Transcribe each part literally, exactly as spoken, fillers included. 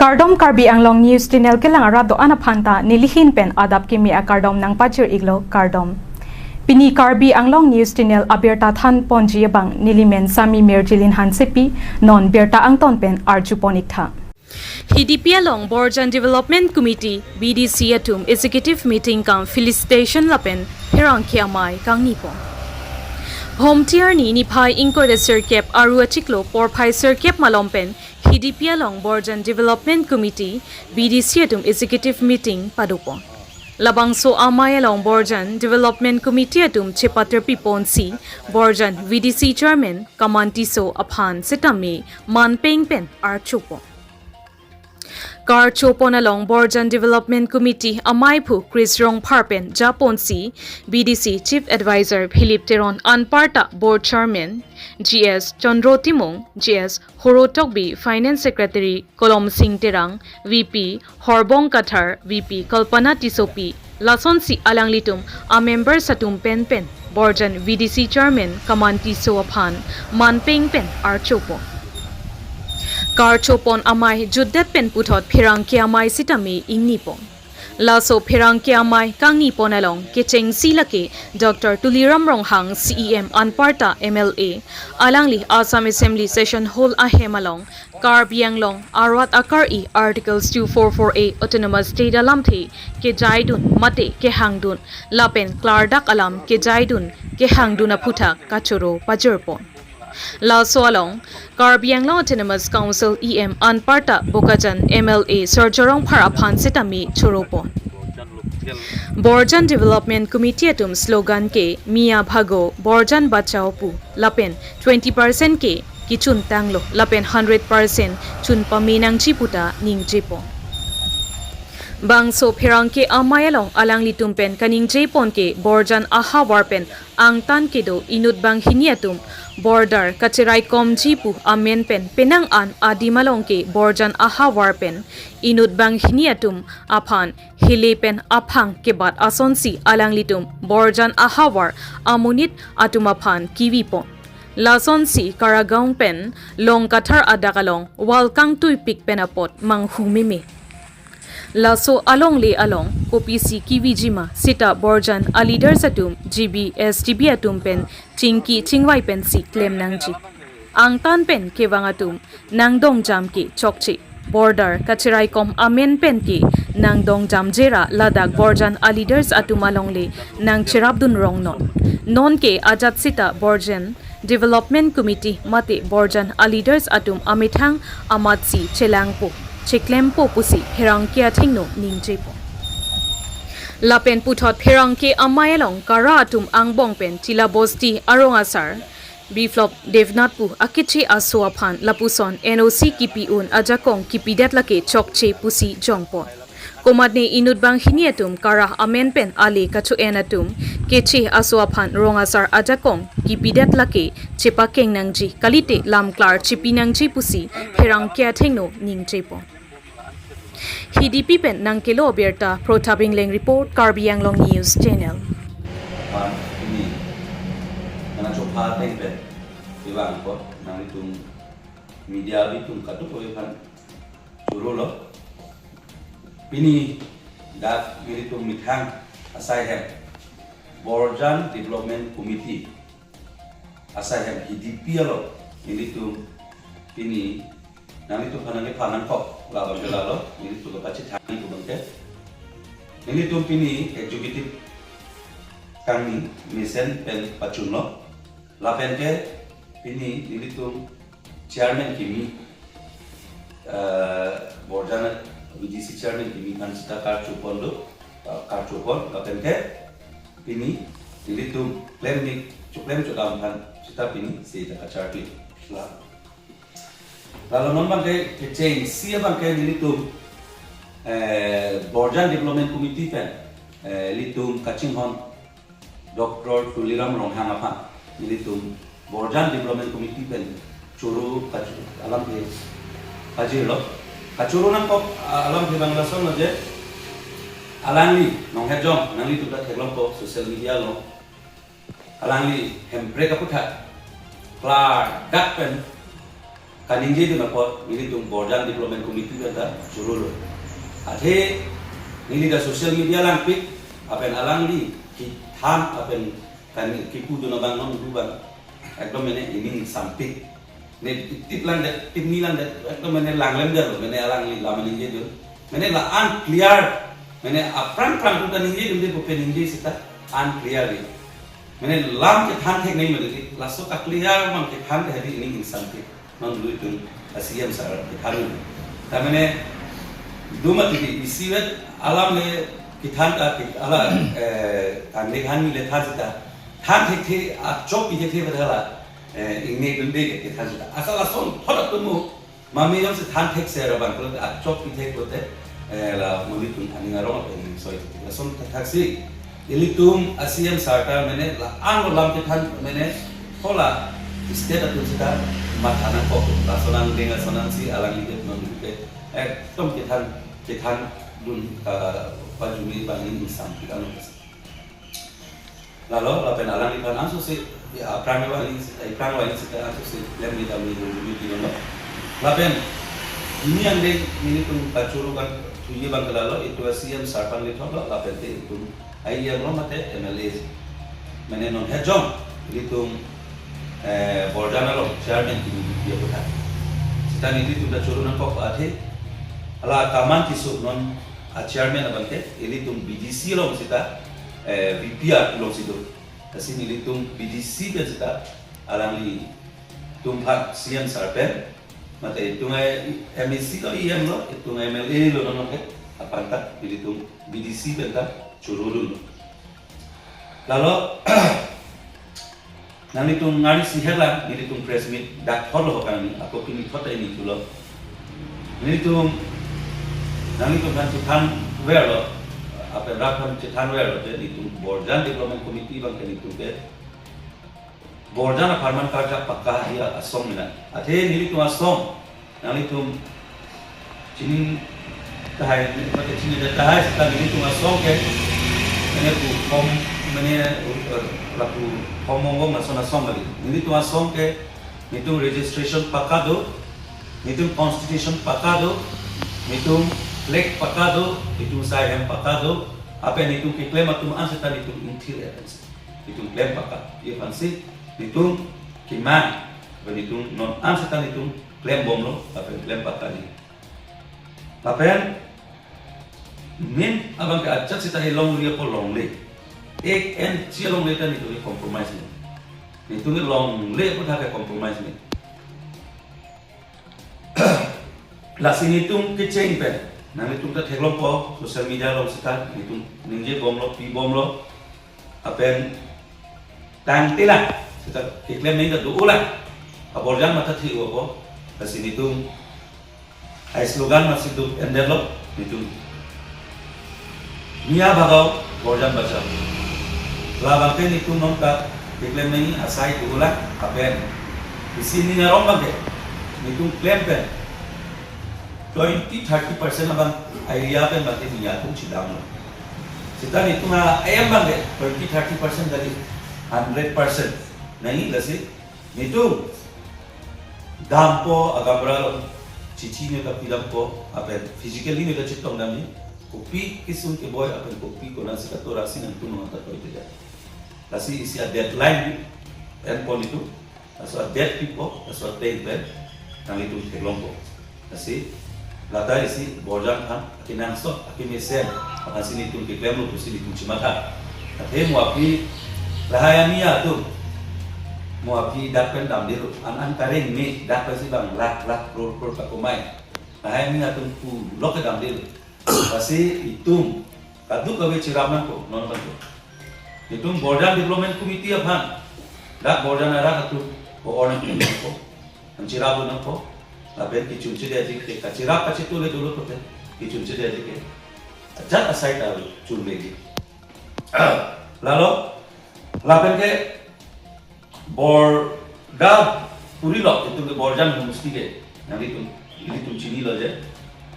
Kardom, Karbi Anglong News Channel kelang arat do-an aphan ta nelihin pen adap kimi akardom nangpajir-iklo, kardom. Pini Karbi Anglong News Channel abirta thanponji abang nelimen Sami Mirjilin Hansepi, non birta angton pen arjupon-iktha. Hidipi along Borjan Development Committee, B D C atum executive meeting cum felicitation lapen pherangke amei kangnipon. Bhomti arni niphai ingkoi ra sirkep aru achiklo porphai sirkep malom pen Hidipi along Borjan Development Committee, B D C atum executive meeting padopon. Labangso amei along Borjan Development Committee atum chepatirpiponsi Borjan V D C Chairman Kaman Tisso aphan sitame manpeng pen archopon. Karchopon along Borjan Development Committee ameiphu Chris Rongphar pen japonsi B D C Chief Advisor Philip Teron, anparta Board Chairman G S Chandro Timung, G S Horo Tokbi, Finance Secretary Kolomsing Terang, V P Horbong Kathar, V P Kalpana Tissopi, lasonsi alanglitum amembers atum penpen Borjan V D C Chairman Kaman Tisso aphan manpeng pen archopon. Karchopon amei jutdet pen puthot pherangke amei sitame ingnipon. Laso pherangke amei kangnipon along kechengsi lake Doctor Tuliram Ronghang, C E M anparta M L A, alangli Assam Assembly Session Hall ahem along Karbi Anglong arat akar-i Articles two four four A Autonomous State alamthe kejaidun mate kehangdun lapen klardak alam kejaidun kehangdun aphuthak kachoro pajirpon. Laso along Karbi Anglong Autonomous Council E M anparta Bokajan M L A Surjya Rongphar aphan sitame choropon. Borjan Development Committee atum slogan ke Miya Bhago Borjan Bachao pu lapen twenty percent ke kichun tanglo lapen hundred percent chun pame nangji puta ningjepon. Bangso pherangke amei along alanglitum pen kaningjepon ke Borjan ahavar pen angtan kedo inut banghini atum border kachiraikomji pu amen pen penang an adim along ke Borjan ahavar pen inut banghini atum aphan hile pen aphang kebat asonsi alanglitum Borjan ahavar amonit atum aphan kivipon. Lasonsi Karagaon pen Longkathar adak along wall kangtuipik pen apot manghumeme. Laso alongle along kopisi kivijima sita Borjan aleaders atum G B S T B atum pen chingki chingvai pensi klem nangji. Angtan pen kevang atum nangdongjam ke chokche. Border kachiraikom amen pen ke nangdongjamje ra ladak Borjan aleaders atum alongle nangcherapdun rongnon. Non ke ajat sita Borjan Development Committee mate Borjan aleaders atum amethang amatsi chelangpo, cheklempo pusi pherangke athengno ningjepo. Lapen puthot pherangke amei along Kara atum angbong pen Tila Bosti arong asar Biplop Devnath pu akeche aso aphan lapuson N O C kipi un ajakong kipidet lake chokche pusi jongpon. Komatne inut banghini atum Kara amen pen ale kacho-en atum keche aso aphan rong asar ajakong kipidet lake chepakeng nangji kalite lamklar chipi nangji pusi pherangke athengno ningjepon. Hidipi pen nangkelo abirta Protap Ingleng report, Karbi Anglong News Channel. Pan ini, karena coba ateng pen, iwang ko, nanglitum media bitum katu ko ipan, choro lo. Pini dak nanglitum methang asai hem, Borjan Development Committee asai hem Hidipi along, nanglitum pini, nanglitum aphan nangkephan nangkok, labang ke lalo, nanglitum kachethang nanglitum abang ke. Nanglitum pini executive kangni mesen pen pachunlo, lapen ke pini nanglitum chairman kimi, eh, Borjan V D C chairman kimi aphan sita karchopon do, eh, karchopon, lapen ke pini nanglitum klem ni, choklem chodam aphan sita pini sita kacharli. La. Lalo non abang ke kechengsi abang ke nanglitum, eh, Borjan Development Committee pen, eh, nanglitum kachinghon Doctor Tuliram Ronghang aphan nanglitum Borjan Development Committee pen choro kach-, alamthe pajirlo. Kachoro nangkok, ah, alamthe abang lason lo je, alangli nonghejong, nanglitum ta theklongpo social media along. Alangli Hemprek aphuthak klardak pen Kaningjidun apot, nelitum Borjan Development Committee pen ta chorolo. Athe neli ta social media langpik, lapen alangli kethan lapen kan kipudun abang non du abang ekdom mene ining sampik. Ne tip lang det, tip ni lang det, ekdom mene langlem det lo, mene alangli lam aningjidun. Mene la-an clear, mene aphrang phrang tu ta ningjidunde pu pen ningje seta unclear ri. Mene lam kethan thek nangji mene, laso ka-clear abang kethan thek hadi ining sampik. Non nelitum a-C M sir kethan. Ta mene duma titi isi vet alam le kethan ta ke-, ala, eh, tang le han ni le than seta. Than thekthe, achok pi thekthe vet hala, eh, ingnedunde ke kethan seta. Asal asong thot atum mo, mami jongsi than thekser abang pulote, achok pi thek pulote, eh, la monit atum aning arong ape aning soi thekthe. Lason thakthaksi ilitum a-C M sir ta mene la-an lo lam kethan mene hala state atum seta matha nangkok. Lason angdeng lason angsi alangli det non ke ekdom kethan, kethandun, ah, pajuni bangin insam kita non. Lalo, lapen alangliphan ansose, ya, aphrang abang, aphrang abang seta ansose klem ni kami dulu di dulu. Lapen, ini angdeng, nelitum kachoro kan, tuye abang ke lalo, itum a-C M sir aphan lithot lo, lapen te itum, I E M lo mate M L A. Mene non hejong, nelitum, eh, Borjan along chairman kini dia putar. Seta nelitum kachoro nangkok athe, hala kaman kisuk non, a-chairman abang ke, ilitum B D C along seta, eh, V P R alongsi do. Lasi nelitum B D C pen seta alanglitum aphan C M sir pen, mate itum ai M A C lo, E M lo, itum M L A lo non ke, aphan ta nelitum B D C pen ta chorolo. Lalo, nanglitum ngarni si helang, nelitum press meet dak thotlo ho kami, ako kini thot ta ini thulo. Nelitum, nanglitum aphan chethanverlo, apen rat aphan chethanverlo, te nelitum Borjan Development Committee abang ke nelitum ke Borjan apharman karja pakka ya asong mina. Athe nelitum asong, nanglitum chini tahai, mate chini tahai seta nelitum asong ke, mene pu form, mene, uh, lapu form mongong lason asong kali. Nelitum asong ke, nelitum registration pakka do, nelitum constitution pakka do, nelitum flag pakka do, nelitum sai hem pakka do, apen nelitum keklem atum an seta nelitum ingthir ya. Nelitum klem pakka, ye aphansi, nelitum keman, apen nelitum non an seta nelitum klem bomlo, apen klem pakka ni. Lapen, main abang ke ajat seta he longle ako longle. Ek inch longle ta nelitum compromise ni. Nelitum longle ako thak compromise ni. Lasi nelitum kecheng pen, nanglitum ta theklongpo, social media along seta, nelitum ningje bomlo, pi bomlo, apen tangte lang, seta keklem nangji ta do-o lang, a-Borjan matha thi-o ako, lasi nelitum, ai slogan masi do endetlo, nelitum. Miya bhagao, Borjan bachao. Labang ke nelitum nonta keklem nangji asai do-o lang, apen isi ning arong abang ke nelitum klem pen twenty, thirty percent abang area pen abang ke miya atum chedamlo. Seta nelitum a-aim abang ke twenty, thirty percent kali, hundred percent. Nangji lasi nelitum dampo, agamra lo, chichi ne ta pidampo, apen physically ne ta chetong damji, kopi kesung keboi, apen kopi konat si katora si nangtum nang ta toi te ja. Lasi isi a-deadline endpo nelitum, laso a-date pipo, laso a-date pen nanglitum theklongpo. Lasi, lata isi Borjan aphan, akenangsot, akemesen, aphansi nelitum keklemlo pusi nelitum chematha. Athe mo aphi, lahai ami atum, mo aphi dak pen damdelo, an an kareng me, dak pensi bang lakh lakh, crore crore kakomai. Lahai ami atum pulo ke damdelo. Lasi itum kadokave cherap nangpo, non nangpo. Itum Borjan Development Committee aphan, dak Borjan arat atum ko-or nangpo, nangpo. An cherap nangpo. Lapen kechun chede aji ke, kacherap kachetu le dolo pote, kechun chede aji ke. Ajat asai ta chun legi. Lalo, lapen ke, border purilok, itum ke Borjan homosti ke, nanglitum, nanglitum chinilo je.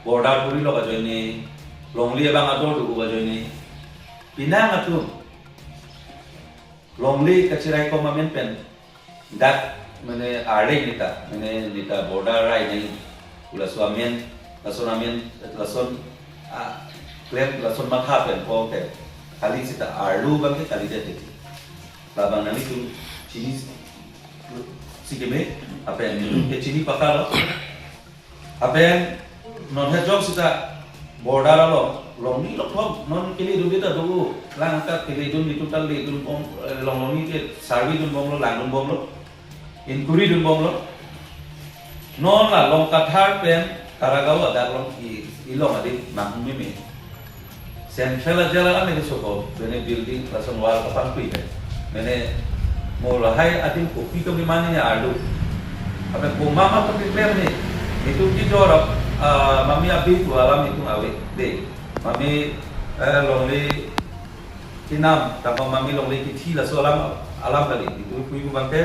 Border purilok ajoine, longle abang ador do ajoine, penang atum longle kacherai kom amen pen, dak mane arleng neta, mane neta border rai nai, pu laso amen, lason amen, lason, ah, klem, lason matha pen po te. Kali seta arlo abang ke kalidet te. Labang nanglitum chini si keme, lapen nelitum ke chini pakalo. Lapen non hejong seta border along, longle lothom, non keledunde ta do, lang ta keledun, nelitum ta ledunbom, eh, long longle ke survey dunbomlo, langdunbomlo, inquiry dunbomlo. Non la Long Kathar pen Karagaon adak along i, ilong adim manghumeme. Central a jail alam ke sopo, mane building lason wall kapangpi pen. Mane mo lahai adim kopi to mane arlo. Ape komat ma to piklem ne. Nelitum kejor, ah, mami abi tu alam nelitum ave de. Mami, eh, longle kenam, tangka mami longle kethi laso alam, alam kali. Nelitum puji abang ke.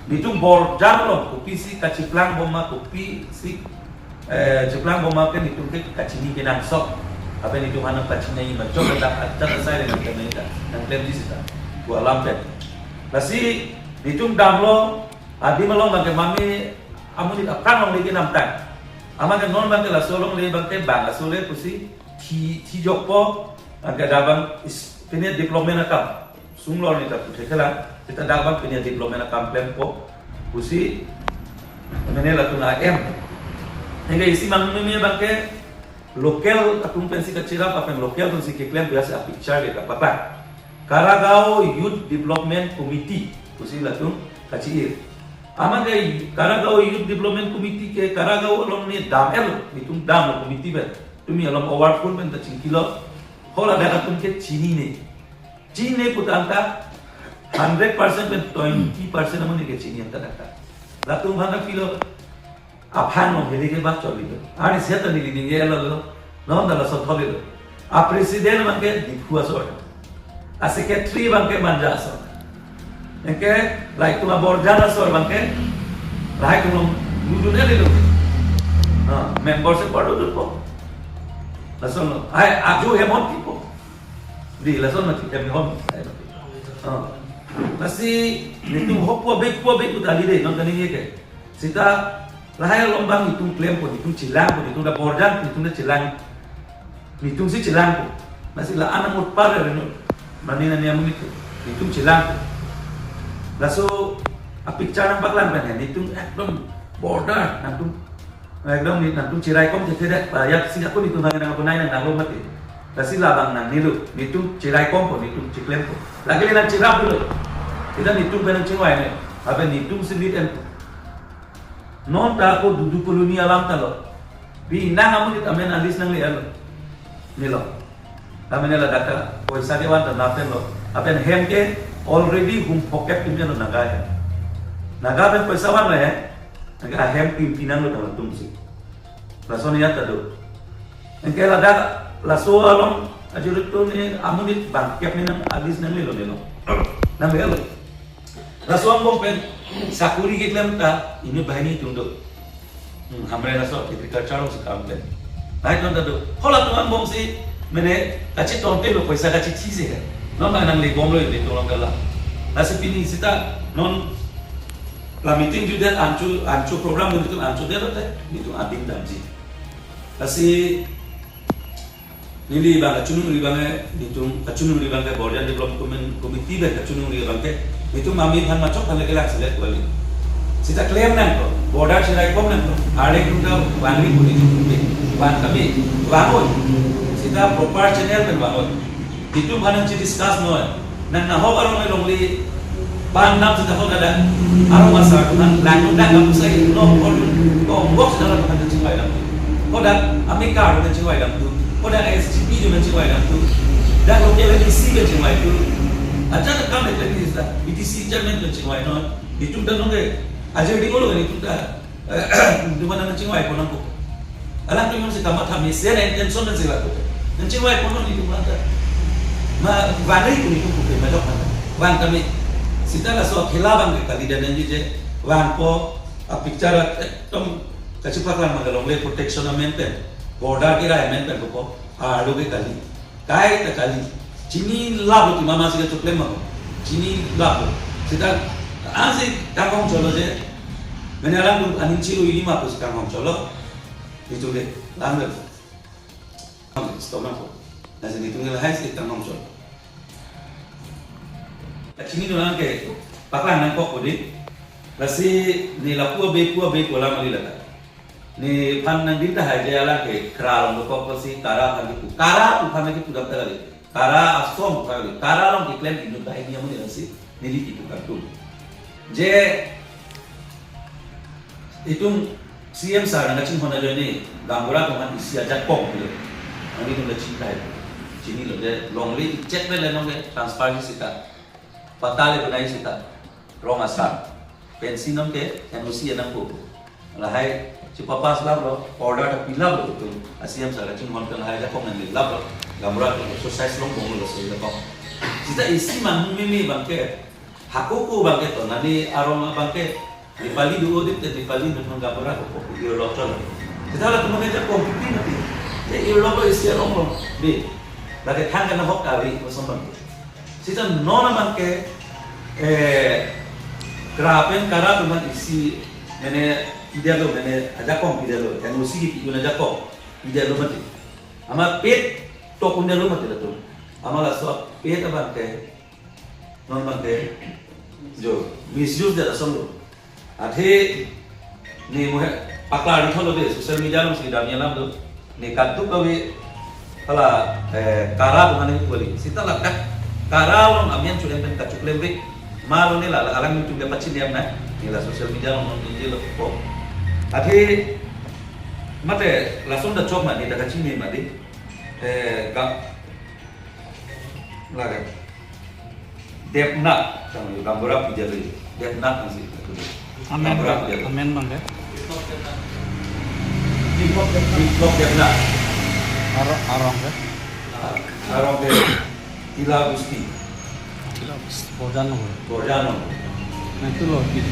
Nelitum borjan along kopisi kachiplangbom ma, kopisi, eh, chiplangbom ma ke nelitum ke kachini kenangsot. Lapen nelitum aphan nangpachini ma, chok dak ajat asai le nangklem ta, nangklemji seta. Pu alam pen. Lasi nelitum damlo, adim along abang ke mami amonit aphrang longle kenamtang. Amat ke non abang ke laso longle abang ke bang aso le pusi thi, thijokpo, abang ke dak abang is, pine development akam. Sunglor neta puthe kela, seta dak abang pine development akam klempo, pusi, mane latum a-aim. Anke isi manghumeme abang ke local atum pensi kachirap, lapen local atumsi keklem biasa a-picture ke kapapa. Karagaon Youth Development Committee, pusi latum kachi-ir. Amat ke Karagaon Youth Development Committee ke Karagaon along ne dam-et, nelitum damlo committee pen. Tumi along overflow pen ta chingkilo, hala dak atum ke chinine. Chinine pu tangka hundred percent pen twenty percent amonit ke chini tangka. Latum aphan ta pilo, aphan along hiri ke ba choli lo. Ani seta neli ningjelo lo. Non ta laso tholi lo. A-president abang ke Diphu asor. A-secretary abang ke Manja asor. Anke lahai atum aborjan asor abang ke lahai atum along dudun-et lo. Ha, member si pardodunpo. Lason lo. Ai, ajo Hemon kipo. Di, lason mati kami hom. Oh. Lasi nelitum hopo bek, po bek uta kali de, non kani ye ke. Seta lahai along abang nelitum klempo, nelitum chelangpo, nelitum ta borjan, nelitum ta chelang. Nelitumsi chelangpo. Lasi la-an amut par reno. Mane nani amonit, nelitum chelangpo. Laso a-picture nangpaklang pen he, nelitum ekdom border, nangtum ekdom ne nangtum chiraikom thethedet, ba yak si ako nelitum hangen nang ako nai nang nanglo mati. Lasi labang nangnelo, nelitum chiraikompo, nelitum chiklempo. Lake le nangchirap dolo. Kita nelitum pen nangchingvai ne, lapen nelitumsi meet enpo. Non ta ako dudu koloni alam ta lo. Pi nang amonit amen a-list nangle-etlo. Nelo. Amen ladak ta poisa kevan ta napen lo. Lapen hem ke already hum pocket tum lo Naga hem. Naga pen poisa vanlo he. Naga hem pim pinanglo ta latumsi. Lason ya ta do. Anke ladak laso along ajur tu ne amonit bangkep ne nang a-list nanglelo nelo. Nanglelo. Laso angbong pen sakuri keklem ta inut banghini atum do. Hmm, Hamren aso agriculture alongsi kam klem. Lahai atum ta do. Hala atum angbongsi mane kachitongte lo poisa kachithisi he. Non ba nanglebomlo ilitum along kala. Lasi pini seta non la meeting judet ancho, ancho program nelitum anchodet lote nelitum adim damji. Lasi neli abang kachiningri abang ke, nelitum kachiningri abang ke, Borjan Development Commi-, Committee pen kachiningri abang ke, nelitum mami aphan machok aphan le kelang select kali. Seta klem nangkok, border chiraikom nangkok, arleng atum ta vangri pu nelitum ke, vang kami, vang-oi. Seta proper channel pen vang-oi. Nelitum aphan nangchi discuss noi. Nang nahok arong along le pan dam seta ho dada. Arong asar atum nang lang dam dam sai no kor ko bok seta atum aphan chingvai dam. Ho da ami kar atum chingvai dam tu. Ho da S G P atum chingvai dam tu. Da local M D C atum chingvai tu. Acha ta kam le seta B D C chairman atum chingvai noi. Nelitum ta nonke ajir dinglo nelitum ta. Nelitum aphan nangchingvaipo nangkok. Alangtum jongsi kamatha mesen intention nangsi lako. Nangchingvaipo nang nelitum aphan ta. Ma vangri pu nelitum kok ma jok aphan ta. Vang kami. Seta laso khela abang ke kalidet nangji je. Vangpo a-picture ekdom kachipaklang ma longle protection amen pen. Border kerai amen pen kok. Arlo ke kali. Kai ta kali. Chinilaplo ti mama si kachoklem ma. Chinilaplo. Seta ansi kangkong cholo je. Mane alangtum aning chilo ili ma pusi kanghon cholo. Itum le, lang le. Stop nangpo. Lasi itum le lahai si kanghon cholo. Kachinidun alang ke paklang nangkok ko dei. Lasi ne lapu abe pu abe pu alam kali lata. Nephan nangdin tahai je alang ke kra along dokok si kara aphan kipu. Kara aphan kipu dam ta kali. Kara asom aphan kali. Kara along keklem inut bai ni amonit si neli kipu kangtung. Je itum C M sir nangkachinghon ajoine gaonbura atum aphan isi ajakong pulo. Nanglitum le chinta hai. Chinilo je longle ichet le le nongle transfer sita. Patta le bonai sita. Rong asar. Pensi nonke N O C enangpo. Lahai chepa pass laplo, order ta pilaplo itum. A C M sir kachinghon pen lahai ajakong nanglelaplo. Gaonbura atum exercise longbomlo laso ajakong. Sita isi manghumeme abangke. Hako ko abangke to, nani arong abangke. Nepali do-o dei te Nepali nuthan gaonbura ko ko irlok cholo. Sita latum aphan ajakong kipi mati. Te irlok lo isi arong lo. Dei. Lake than kana hok kari, masam bang. Sita non abangke, eh, kra pen kara atum aphan isi, mane, pidetlo, mane, ajakong pidetlo, N O C kipi un ajakong pidetlo mati. Amat paid tok un detlo mati latum. Amat laso paid abangke, non abangke, jo, misuse det asonlo. Athe ne mo he paklar di tholo dei, social media along si damji alam do. Ne kaduk kave hala, eh, kara atum aphan kipu kali. Sita lake kara along amen chu-en pen kachiklem ri. Malo ne la, la alangtum le pachini am na. Ne la social media along nonke lo ko. Athe mate lason ta chok ma ne ta kachini ma dei. Eh, ga Lake. Debnath, tang yo, gaonbura pidetlo. Debnath nangsi. Amen, gaonbura pidetlo. Amen abangke. Biplab Debnath. Aro, arong ke? Arong ke. Tila Busti. Tila Busti. Borjan lo. Borjan lo. Nangtum lo, ki.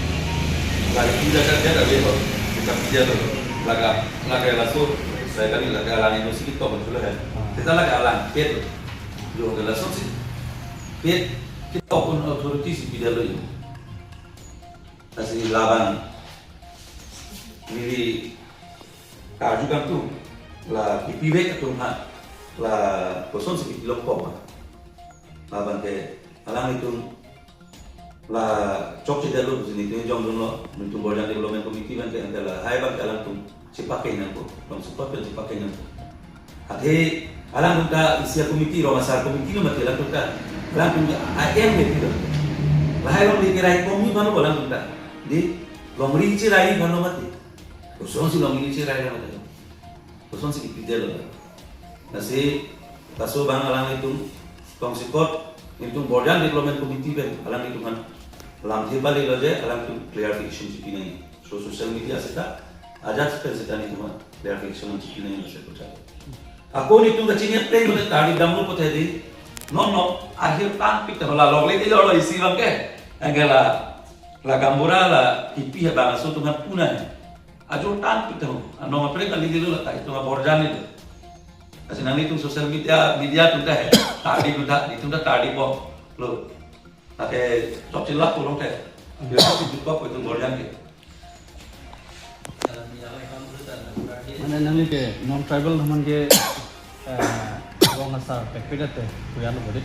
Lake pidetlo, pidetlo, pidetlo. Lake, lake laso, saya kali lake alang N O C ketok betul ya. Ah. Sita lake alang, pet. Jo, ke lasonsi. Pet, ketok un authority si pidetlo jo. Lasi labang neli karju kangtung, la kipivek atum ha, la kosonsi kipilok koma. Labang ke alanglitum la chokche detlo pusi nelitum jongdunlo, nelitum Borjan Development Committee abangke, ante lahai abangke alangtum chepakeng nangpo, tongsekot pen chepakeng nangpo. Athe alangtum ta isi a-committee, rong asar committee lo mati alangtum ta, alangtum ta A M de pilo. Lahai along de kerai komi mano alangtum ta. Dei, longri cherai mano mati. Kosonsi longri cherai mati. Kosonsi kipidetlo. Lasi, laso abang alanglitum, tongsekot, nelitum Borjan Development Committee pen, alanglitum aphan lamthe pale lo je, alangtum clarification chipi nangji. So social media sita, ajat pen sita nelitum aphan clarification chipi nangji lasi pucha. Ako nelitum kachini pleng lo tardip damlo puthot dei, non non, ahir tangpik ta la longle kejor lo isi abangke, anke la, la gaonbura la kipi abangso atum aphan pu nangji. Ajor tangpik ta ho. Anong apre kali dilo la ta itum a-Borjan ni lo. Lasi nanglitum social media, media atum ta he. Tardip atum ta, itum ta tardipbom lo. Lake chokche lap pulo te. Dia ko itum ko itum Borjan ke. Mane nangli ke non tribal atum aphan ke, eh, rong asar pekpedetlo, puya lo bodi.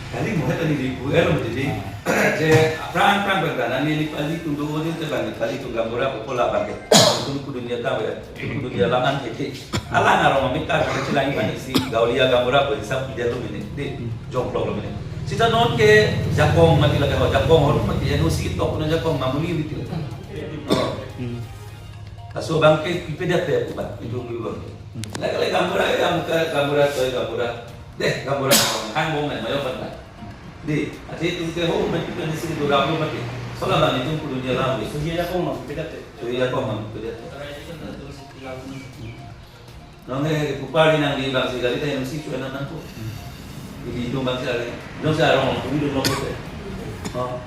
Kali mo he tani di puya lo bodi. Ah. Je aphrang aphrang berda nani Nepali atum do bodi te bang Nepali atum gaonbura ko pola bang ke. Atum ke dunia ta ya. Atum ke dunia laman ke ke. Alang arong amika ke chelang bang si Gaolia gaonbura ko hisap dia lo mene. Dei, jongklok lo mene. Sita non ke jakong mati lake ho, jakong ho mati N O C tok na jakong mamuli mati lake. Oh. Hmm. Laso abangke pipedetlo abang, itum abang. Hmm. Lake lake gaonbura ya, muka gaonbura, toy gaonbura. Dei, gaonbura, hang bom na, mayo panta. Dei, athe itum ke ho, mati kan isi do rabo mati. Sola bang itum ke dunia lam dei. So ye jakong ma pipedetlo. So ye jakong ma pipedetlo. Nonke kupari nangli bang si kali ta N O C chu-en nangpo. Hmm. Ili itum bang si kali. Nonke arong puri dun nangpo te. Oh.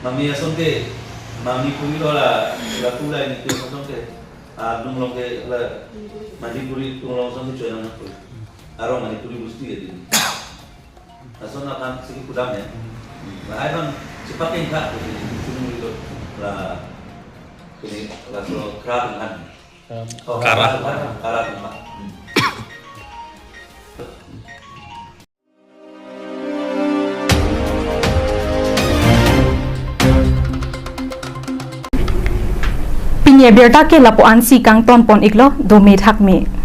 Mami ason ke, mami puri lo la, la pula ini tu ason ke. Ah, dung long ke la, mami puri tung long ason ke chu-en nangpo. Arong mami puri busti ya di. Lason akan sigi kudam ya. Hmm. Lahai bang chepakeng tha, sini itu la. Laso kara dunghan. Oh, kara. Kara dunghan, kara dunghan. Hmm. Pini abirta ke lapu-ansi kangton pon iklo, dome thakme.